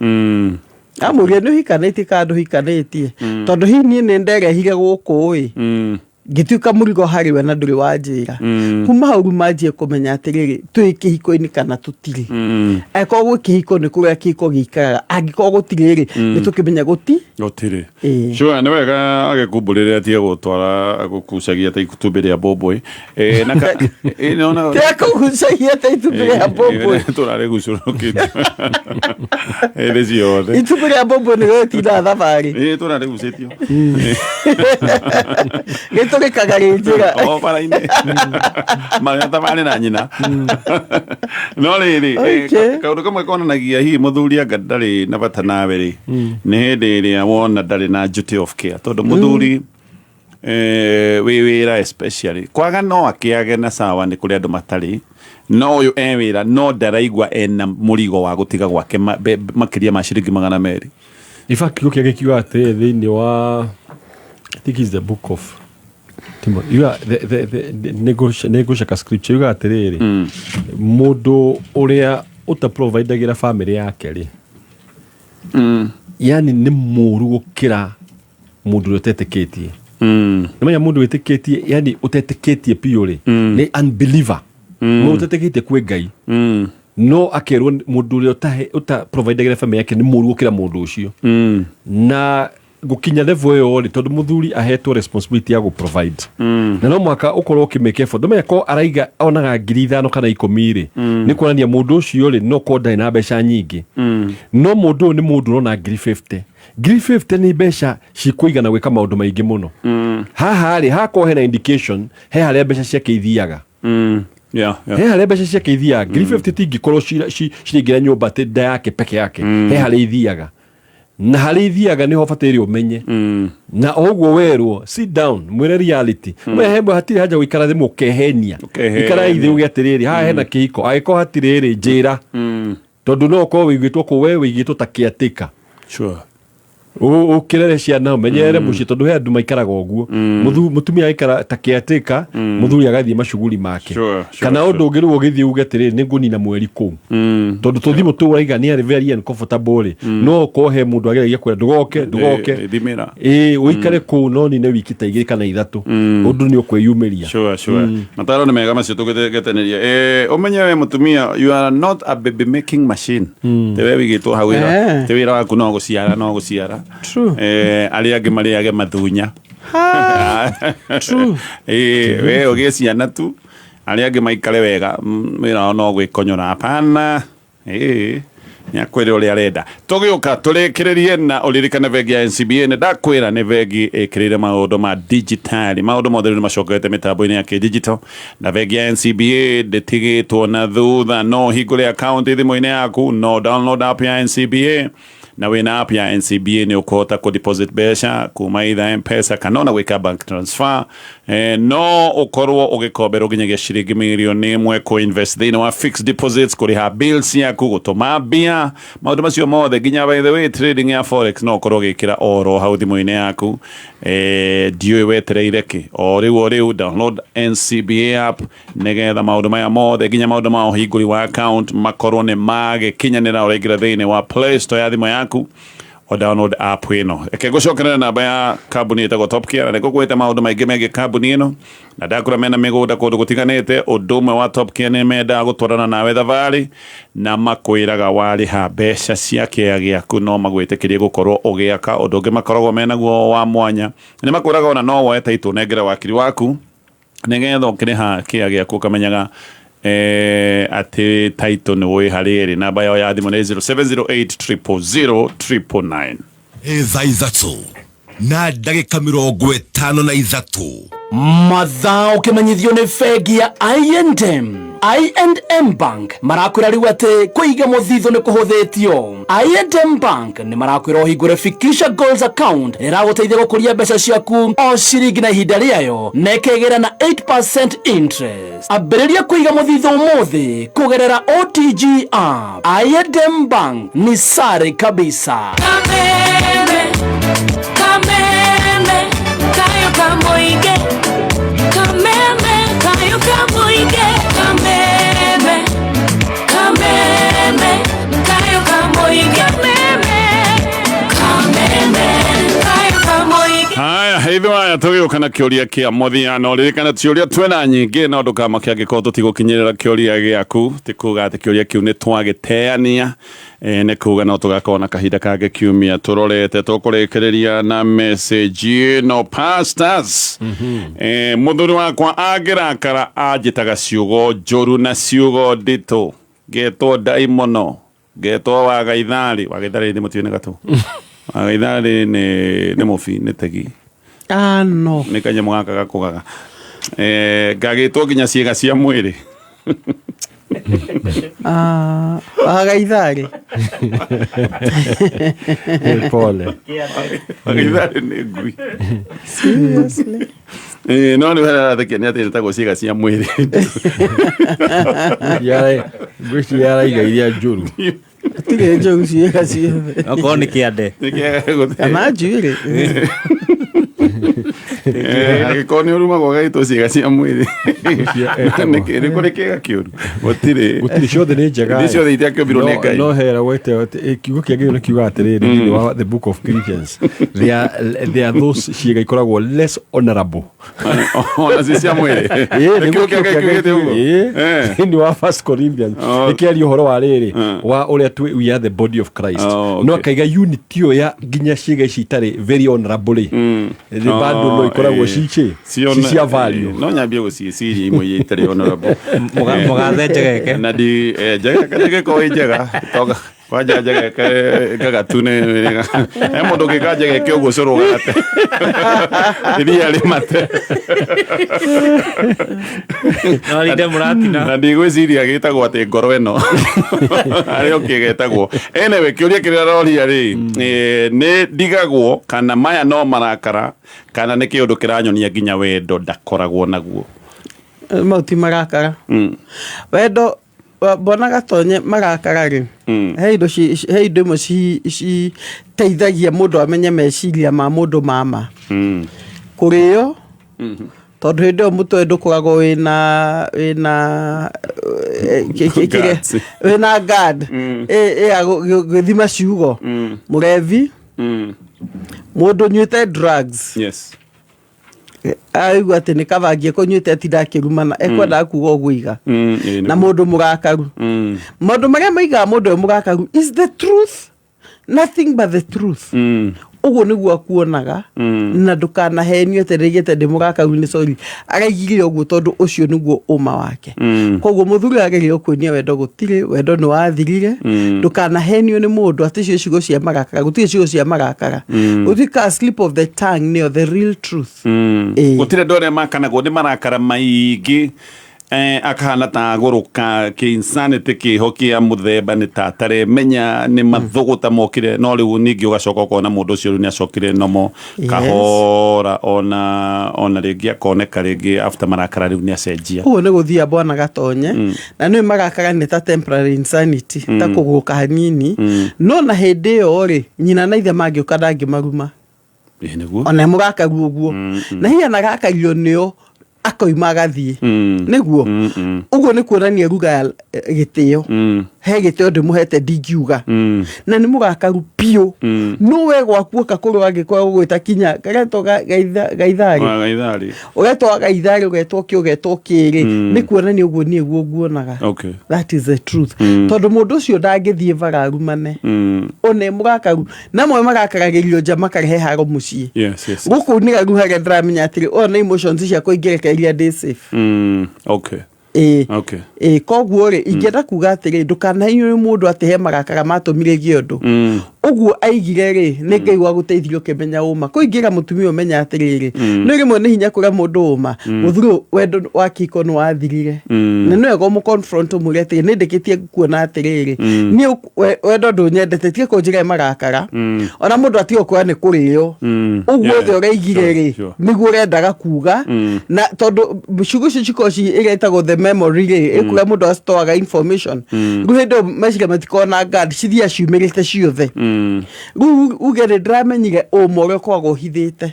amũria nĩ ũhikanĩtie kana ndũhikanĩtie tondũ hihi niĩ nĩ nderehire gũkũ ĩ ngĩtuĩka mũrigo harĩ we na ndũrĩ wanjĩra kuma hau manjie kũmenya atĩrĩrĩ twĩ kĩhiko-inĩ kana tũtirĩ. Angĩkorwo gwĩ kĩhiko nĩ kũrĩa kĩhiko gĩikaraga angĩkorwo gũtirĩ rĩ nĩ tũkĩmenya gũtirĩ. Sure, nĩ wega agĩkumbũrĩre atige gũtwara gũkucagia ta itumbĩ rĩa mbũmbũĩ tiga kũgucagia ta itumbĩ rĩa mbũmbũĩ tũrarĩgucũrũkĩte hĩndĩ ciothe itumbĩ rĩa mbũmbũĩ nĩ rĩtindaga thabarĩ tũrarĩgucĩtio Ĩtũrĩkaga rĩ njĩra. O bara-inĩ marĩa thabarĩ na nyina. No rĩrĩ, kaũndũ kamwe konanagia hihi mũthuri anga ndarĩ na bata nawe rĩ, nĩ hĩndĩ ĩrĩa wona ndarĩ na duty of care, tondũ mũthuri wĩ wĩra especially kwaga no akĩage na sawa, nĩ kũrĩ andũ matarĩ no ũyũ e wĩra no ndaraigua ena mũrigo wa gũtiga gwake makĩria ma ciringi 200. In fact, kiugo kĩa gĩkiuga atĩrĩ thĩinĩ wa, I think it's the book of Timothy. Yuga the nĩngũcaka scripture yuga atĩrĩrĩ, mũndũ ũrĩa ũtaprovidagĩra family yake rĩ, yani nĩ mũru gũkĩra mũndũ ũrĩa ũtetĩkĩtie. Nĩmenya mũndũ wĩtĩkĩtie, yani ũtetĩkĩtie biũ rĩ, nĩ unbeliever, mũndũ ũtetĩkĩtie kwĩ Ngai, no akerwo mũndũ ũrĩa ũta providagĩra family yake nĩ mũru gũkĩra mũndũ ũcio. Na gũkinya level ĩyo rĩ, tondũ mũthuri ahetwo responsibility ya gũ-provide, na no mũhaka ũkorwo ũkĩmake effort. Ndũmenya ko araiga onaga 5,000 kana 10 rĩ, nĩ kuonania mũndũ ũcio rĩ, no korwo ndarĩ na mbeca nyingĩ. No mũndũ ũyũ nĩ mũndũ ũrona ngiri 50. Ngiri 50 nĩ mbeca cikũigana gwĩka maũndũ maingĩ mũno. Haha rĩ, hakorwo hena indication he harĩa mbeca ciake ithiaga. He harĩa mbeca ciake ithiaga. Ngiri 50 tingĩkorwo ciraingĩra nyũmba atĩ nda yake peke yake. He harĩa ithiaga, na harĩa ithiaga nĩho ũbataire ũmenye. Na o ũguo werwo, sit down, mwĩre reality. We he hatirĩ haja gũikara thĩ mũkehenia. Ũkehenia. Ikara thĩ uge atĩrĩrĩ, haha hena kĩhiko, angĩkorwo hatirĩ rĩ, njĩra, tondũ no ũkorwo wĩigĩtwo kũu, we wĩigĩtwo ta caretaker. Ũkĩrere ciana, ũmenyerere mũciĩ, tondũ he andũ maikaraga ũguo. Mũtumia aikara ta caretaker, mũthuri agathiĩ macuguri make. Kana ũndũ ũngĩ rĩu ũgĩthiĩ uge atĩrĩrĩ, nĩ ngũnina mweri kũu, tondũ tũthimũ tũu ũraiga nĩ arĩ very uncomfortable rĩ, no ũkorwo he mũndũ ageragia kwĩra ndũgoke, ndũgoke. Thimĩra. Ĩĩ, ũikare kũu no nine wiki ta 2 kana 3, ũndũ nĩ ũkwĩyumĩria. Sure. Mataro nĩ mega macio tũgĩteneria. Ũmenye we mũtumia, you are not a baby making machine. Te we wĩigĩtwo hau wĩra. Te wĩra waku no gũciara, no gũciara. Arĩa angĩ marĩage mathunya. We ũgĩe ciana tu, arĩa angĩ maikare wega, wĩra wao no gwĩkonyora. Hapana. Nĩakwĩra ũrĩa arenda. Tũgĩũka tũrĩkĩrĩrie na ũririkane bengi ya NCBA, nĩ ndakwĩra nĩ bengi ĩkĩrĩire maũndũ ma digitali. Maũndũ mothe rĩu nĩ macokete mĩtambo-inĩ ya kĩdigital, na bengi ya NCBA ndĩtigĩtwo na thutha. No ũhingũre account thimũ-inĩ yaku, no download app ya NCBA, na wĩna app ya NCBA nĩ ũkũhota kũ deposit mbeca kuma either M-Pesa kana ona gwĩka bank transfer. No ũkorwo ũgĩkomberwo nginyagia ciringi mirioni 1 kũ invest thĩinĩ wa fixed deposits, kũrĩha bills ciaku, gũtũma mbia, maũndũ macio mothe, nginya by the way trading ya forex no ũkorwo ũgĩkĩra oro hau thimũ-inĩ yaku. Ndiũĩ wetereire kĩ, o rĩu o rĩu download NCBA app nĩgetha maũndũ maya mothe, nginya maũndũ ma ũhingũri wa account, makorwo nĩ magĩkinyanĩra. Ũraingĩra thĩinĩ wa Play Store ya thimũ yaku, o download app ĩno. Reke ngũcokerere namba ya kambuni ĩtagwo Top Care, na nĩngũkwĩte maũndũ maingĩ megiĩ kambuni ĩno, na ndakũra mena mĩgũnda kũndũ gũtiganĩte. Ũndũ ũmwe wa Top Care nĩ mendaga gũtwarana nawe thabarĩ, na makwĩraga warĩha mbeca cia kĩea gĩaku no magwĩtĩkĩrie gũkorwo ũgĩaka. Ũndũ ũngĩ makoragwo menaguo wa mwanya nĩ makwĩraga ona no woe title nengere wakiri waku, nĩgetha ũkĩrĩha kĩea gĩaku ũkamenyaga atĩ title nĩ wĩ harĩa ĩrĩ. Namba yao ya thimũ nĩ 0708 000 999. Thaa 3 na ndagĩka 53. Mathaa ũkĩmenyithio nĩ bengi ya I&M. I&M Bank marakwĩra rĩu atĩ kũiga mũthithũ nĩ kũhũthĩtio. I&M Bank nĩ marakwĩra ũhingũre Fikisha Goals account ĩragũteithia gũkũria mbeca ciaku o ciringi na ihinda rĩayo, na ĩkegĩra na 8% interest. Ambĩrĩria kũiga mũthithũ ũmũthĩ kũgerera OTG app. I&M Bank ni sare kabisa. Kameme, kameme, kayo kamoige. Kameme, kayo kamoige. Kameme, kameme, kayo kamoige. Kameme, kameme, kayo kamoige. Haya, ithuĩ aya tũgĩũka na kĩũria kĩa mũthia, no ririkana ciũria twĩna nyingĩ, no ndũkamake angĩkorwo tũtigũkinyĩrĩra kĩũria gĩaku. Ti kuga atĩ kĩũria kĩu nĩ twagĩteania, nĩ kuga no tũgakorwo na kahinda kangĩ kiumia tũrorete. Tũkũrĩkĩrĩria na message ĩno, pastors. Mũthuri wakwa angĩrakara anjĩtaga ciugo njũru na ciugo nditũ, ngetwo ndaimono, ngetwo wagaithari. Wagaithari nĩ mũtiũ, nĩ gatũ. Wagaithari nĩ mũbi, nĩ tegi. Ah, no. Nĩ kanyamũ gaka gakũgaga. Eh, ngagĩtwo nginya ciĩga cia mwĩrĩ. Ah, wagaitharĩ. Eh, pole. Wagaitharĩ nĩ ngui. Seriously? Eh, no nĩ harĩa arathekia nĩ atĩ ĩtagwo ciĩga cia mwĩrĩ. Ngwĩciria araiga iria njũru. Gũtirĩ njũru ciĩga ciothe. Okorwo nĩ kĩande. Kana njuĩrĩ. Eh, angĩkorwo nĩ ũrumagwo ũgaitwo ciĩga cia mwĩrĩ nĩ kũrĩ kĩga kĩũru gũtirĩ. Gũtirĩ, ciothe nĩ njega. Nĩ ciothe itiakĩũmbirwo nĩ Ngai. No hera wete kiugo kĩa Ngai nĩ kiuga atĩrĩrĩ thĩinĩ wa the book of Corinthians, there are those ciĩga ikoragwo less honorable. Ona ci cia mwĩrĩ. Ĩĩ, Nĩ nĩguo kiugo kĩa Ngai kiugo kĩa Ngai kiugĩte ũguo. Ĩĩ, Eh. thĩinĩ wa First Corinthians Oh. ĩkĩaria ũhoro wa rĩrĩ wa ũrĩa we are the body of Christ. Oh, okay. No akaiga unity ĩyo ya nginya ciĩga ici itarĩ very honorable rĩ, nĩ bado no ikoragwo Oh, ci ci ci cia value. No nyambie gũciĩciria imwe iria itarĩ honorable. Mũgathe njegeke. Na ndi njegeke nĩgĩkorwo ĩ njega toga kwanja njegeke ngagatu nĩ he mũndũ ũngĩka njegeke ũguo cũrũ gagate iria rĩmate. No rinde mũratina. Na ndigwĩciria gĩtagwo atĩ ngoro ĩno arĩa ũngĩ getagwo. Anyway, kĩũria kĩrĩa aroria rĩ, nĩ ndigagwo kana maya no marakara kana nĩ kĩũndũ kĩranyonia nginya wendo ndakoragwo naguo. Mau ti marakara. Wendo mbona gatonye marakara rĩ, he indo he indo imwe citeithagia mũndũ amenye meciria ma mũndũ mama. Kũrĩo, tondũ hĩndĩ ĩyo mũtwe ndũkoragwo wĩna Guards. wĩna guard ya gũthima ciugo. Mũrevi, mũndũ ũnyuĩte drugs. Aigua atĩ nĩ kabangie kũnyuĩte atinda akĩrumana, ekwendaga kuga ũguo iga. Na mũndũ mũrakaru, maũndũ marĩa maigaga mũndũ e mũrakaru is the truth, nothing but the truth. Ũguo nĩguo akuonaga. Na ndũkanahenio atĩ rĩgĩte ndĩ mũrakaru nĩ sorry araigire ũguo, tondũ ũcio nĩguo ũma wake. Koguo mũthuri agĩrĩirwo kuonia wendo gũtirĩ, wendo nĩ wathirire. Ndũkanahenio nĩ mũndũ atĩ icio ciugo cia marakara, gũtirĩ ciugo cia marakara. Gũtuĩka slip of the tongue nĩyo the real truth. Ĩĩ. Gũtirĩ andũ arĩa makanagwo nĩ marakara maingĩ, akahana ta agũrũka kĩ-insanity kĩho kĩa mũthemba nĩ ta ataremenya nĩ mathũgũta mokire, no rĩu ningĩ ũgacoka ũkona mũndũ ũcio rĩu nĩ acokire nomo kahora, ona rĩngĩ akoneka rĩngĩ after marakara rĩu nĩ acenjia. Ũguo nĩ gũthia bwana gatonye. Na nĩ marakara nĩ ta temporary insanity, ta kũgũrũka hanini, no na hĩndĩ ĩyo rĩ, nyina na ithe mangĩũka ndangĩmaruma. Ĩĩ, nĩguo. Ona mũrakaru ũguo, na hihi anarakario nĩo akoima agathiĩ. Nĩguo ũguo nĩ kuonania ruga ya gĩtĩo. He gĩtĩo ndĩmũhete ndingiuga na nĩ mũrakaru biũ. No we gwaku oka kũrũa angĩkorwo gũgwĩta kinya kagetwo gaitharĩ. Gaitharĩ. Ũgetwo gaitharĩ, ũgetwo kĩ, ũgetwo kĩrĩ, nĩ kuonania ũguo niĩ guo nguonaga. That is the truth. Tondũ mũndũ ũcio ndangĩthiĩ bara arumane. One mũrakaru namwe marakaragĩrio nja makarehe haro mũciĩ. Gũkũ nĩ garu harĩa ndĩramenya atĩrĩ ona emotions ciakwa ingĩrekereria ndĩ safe. Ĩĩ. Ĩĩ, koguo rĩ, ingĩenda kuga atĩrĩ, ndũkanahinyũre mũndũ atĩ he marakara matũmire gĩe ũndũ. Ũguo aigire rĩ, nĩ Ngai wagũteithirie ũkĩmenya ũma. Kũingĩra mũtumia ũmenya atĩrĩrĩ, nĩ rĩmwe nĩ hinya kũra mũndũ ũma. Mũthuri ũyũ wendo wa kĩhiko nĩ wathirire. Na nĩ wega ũmũ confront ũmwĩre atĩrĩ, nĩ ndĩkĩtie kuona atĩrĩrĩ, niĩ wendo ndũnyendete, tiga kũnjĩra marakara. Ona mũndũ atiga kuoya nĩ kũrĩo. Ũguo othe ũraigire rĩ, nĩguo ũrendaga kuga. Na tondũ ciugo icio cikoragwo ĩretagwo the memory rĩ, ĩkũrĩa mũndũ acitoaga information. Rĩu hĩndĩ ĩyo meciria matikoragwo na guard, cithiaga ciumĩrĩte ciothe. Rĩu uge nĩ ndĩramenyire ũma ũrĩa ũkoragwo ũhithĩte.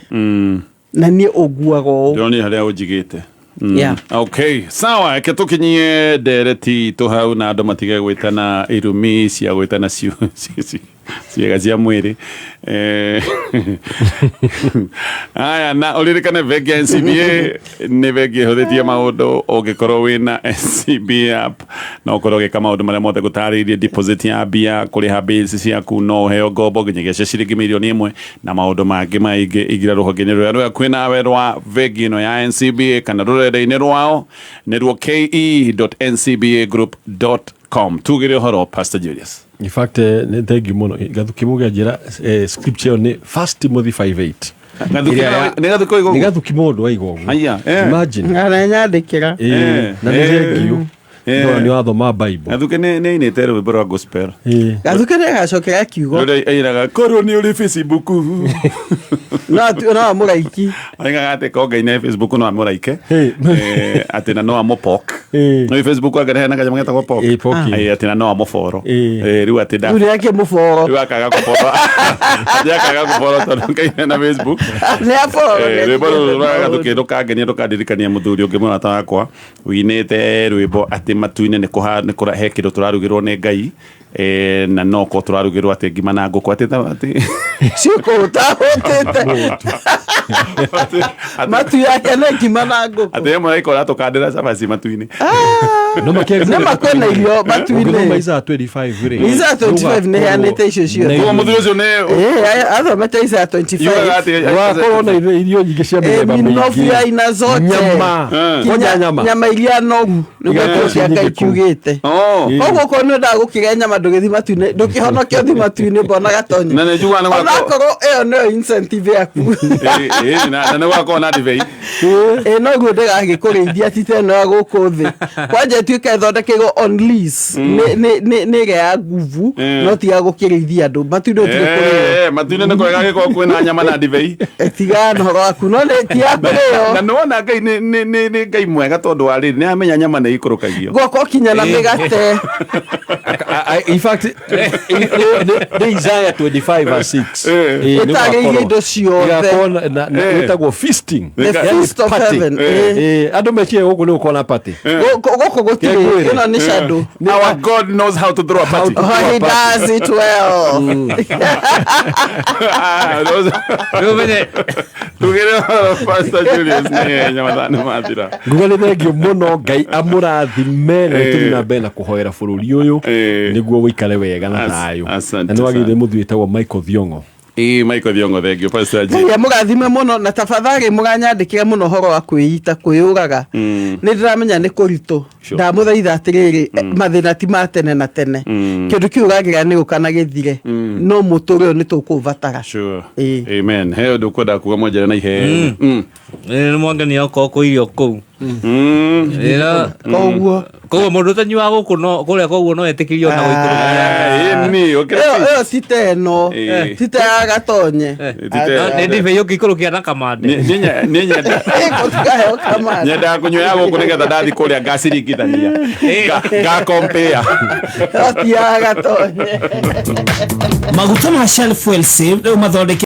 Na niĩ ũnguaga ũũ. Ndĩronire harĩa ũnjigĩte. Yeah. Okay, sawa, reke tũkinyie ndereti itũ hau na andũ matige gwĩtana irumi cia gwĩtana ciĩga cia mwĩrĩ. Aya, na ũririkane bengi ya NCBA nĩ bengi ĩhũthĩtie maũndũ. Ũngĩkorwo wĩna NCBA app no ũkorwo ũgĩka maũndũ marĩa mothe gũtarĩirie, deposit ya mbia, kũrĩha bills ciaku, no ũheo ngombo nginyagia cia ciringi mirioni 1 na maũndũ mangĩ maingĩ. Igira rũhonge-inĩ rũrĩa rwĩ hakuhĩ nawe rwa bengi ĩno ya NCBA kana rũrenda-inĩ rwao nĩruo ke.ncbagroup.com. Tugĩre ũhoro, Pastor Julius. In fact, nĩ thank you mũno gathuki mũgĩa njĩra, scripture ĩyo nĩ First Timothy 5:8. Gathuki Ĩrĩa ya- nĩ gathuki oiga nĩ ũguo? gathuki mũndũ aiga ũguo. Aya, eh. Imagine. Aranyandĩkĩra. Ĩĩ, na nĩ Eh. thengio Eh. no nĩ wathoma Bible. Gathuki nĩ ainĩte rwĩmbo rwa gospel. Gathuki nĩ agacokera kiugo. Rũrĩa ainaga korwo nĩ ũrĩ Facebook. No no amũraiki. Aigaga atĩ ko Ngai nĩ Facebook no amũraike. Atĩ na no amũpok. No Facebook anga nĩheana kanyamũ getagwo pok. Ĩ, atĩ na no amũboro. Rĩu atĩ nda Rĩu nĩ akĩmũboro. Rĩu akaga kũboro. Atĩ akaga kũboro tondũ Ngai hena Facebook. Nĩ aboro. Rwĩmbo rũrũ rwa Gathuki rũkangenia rũkandirikania mũthuri ũngĩ mũrata wakwa winĩte rwĩmbo atĩ matu-inĩ nĩ kũha nĩ kũra he kĩndũ tũrarugĩrwo nĩ Ngai, na no ko tũrarugĩrwo atĩ ngima na ngũkũ atĩ atĩ Cikũhũtahũtĩte. Matu yake nĩ ngima na ngũkũ. Atĩ he mũraika ũratũkandĩra cabaci matu-inĩ. No makĩria Nĩ ma kwĩna irio matu-inĩ. Ũngĩthoma Isaiah 25 rĩ. Isaiah 25 nĩ heanĩte icio ciothe. Koguo mũthuri ũcio nĩ Ĩĩ, athomete Isaiah 25. Yugaga atĩ- Ũgakorwo na irio nyingĩ cia mĩthemba Minofu mĩingĩ. ya aina zote. Nyama. Kinya Kwanja nyama. nyama iria noru nĩguo Igakorwo cia Ngai ciĩ nyingĩ kũu. kiugĩte. Oh. Koguo okorwo nĩ ũndaga gũkĩrĩa nyama ndũgĩthi matu-inĩ ndũkĩhonoke ũthi matu-inĩ mbona gatonye. Na nĩ njugaga nĩ gwakorwo- Onakorwo ĩyo nĩyo incentive yaku. Ĩ, ĩ, na nĩ gwakorwo na ndibei. Ĩ noguo ndĩgagĩkũrĩithia ti ta ĩno ya gũkũ thĩ. Kwanja ĩtuĩke ĩthondekeirwo on lease nĩ ĩrĩa ya nguvu no ti ya gũkĩrĩithia andũ matu-inĩ gũtirĩ kũrĩo. Matu-inĩ nĩ kwega gĩkorwo kwĩna nyama na ndibei. Tigana na ũhoro waku no nĩ ti ya kũrĩo. Na nĩwona Ngai nĩ Ngai mwega tondũ wa rĩrĩ nĩ amenya nyama nĩ ikũrũkagio. Guoko kinya na mĩgate. In fact, nĩ Isaiah 25 verse 6. Ĩ, nĩ Ĩtarĩirie gũgakorwo- indo ciothe. Ĩgakorwo na Eh. ĩtagwo feasting. The Yaani feast of party. heaven. Ĩ, andũ meciria gũkũ nĩ gũkorwo na party. Gũkũ gũtirĩ Kĩngwĩre. ĩno nĩ shadow. Our God knows how to throw a party. Oh, he does it well. Ah, Rĩu tugĩre ũhoro Pastor Julius nĩ ihenya mathaa nĩ mathira. Nguga nĩ thengio mũno Ngai amũrathime na tũthiĩ na mbere na kũhoera bũrũri ũyũ nĩguo ũikare wega na thayũ. Asante Na nĩ wagĩrĩire sana. mũthuri wĩtagwo Michael Thiong'o. Ĩ, Michael Thiong'o thengio Pastor G. Ngai amũrathime mũno na tafadhali mũganyandĩkĩre mũno ũhoro wa kwĩita kwĩyũraga. Nĩ ndĩramenya nĩ kũritũ. Ndamũthaitha atĩrĩrĩ, mathĩna ti ma tene na tene. Kĩndũ kĩu ũragĩra nĩ gũka na gĩthire. No mũtũrĩre ũyũ nĩ tũkũũbatara. Sure. Amen. He ũndũ ũkwenda kuga mwanjĩra na ihenya. Nĩ mwangenia okorwo kwĩ irio kũu. Koguo. Koguo mũndũ ũtanyuaga gũkũ no kũrĩa koguo no etĩkĩrio ona gũikũrũkia. Ĩyo ti ta ĩno. Ĩĩ. Ti ta ya gatonye. Nĩ ndibei ũngĩikũrũkia na kamande. Gũtikaheo kamande. Nyendaga kũnyua ya gũkũ nĩgetha ndathi kũrĩa ngaciringithania. Ngakompea. Ĩyo ti ya gatonye. Maguta ma Shell Fuel Save rĩu mathondeke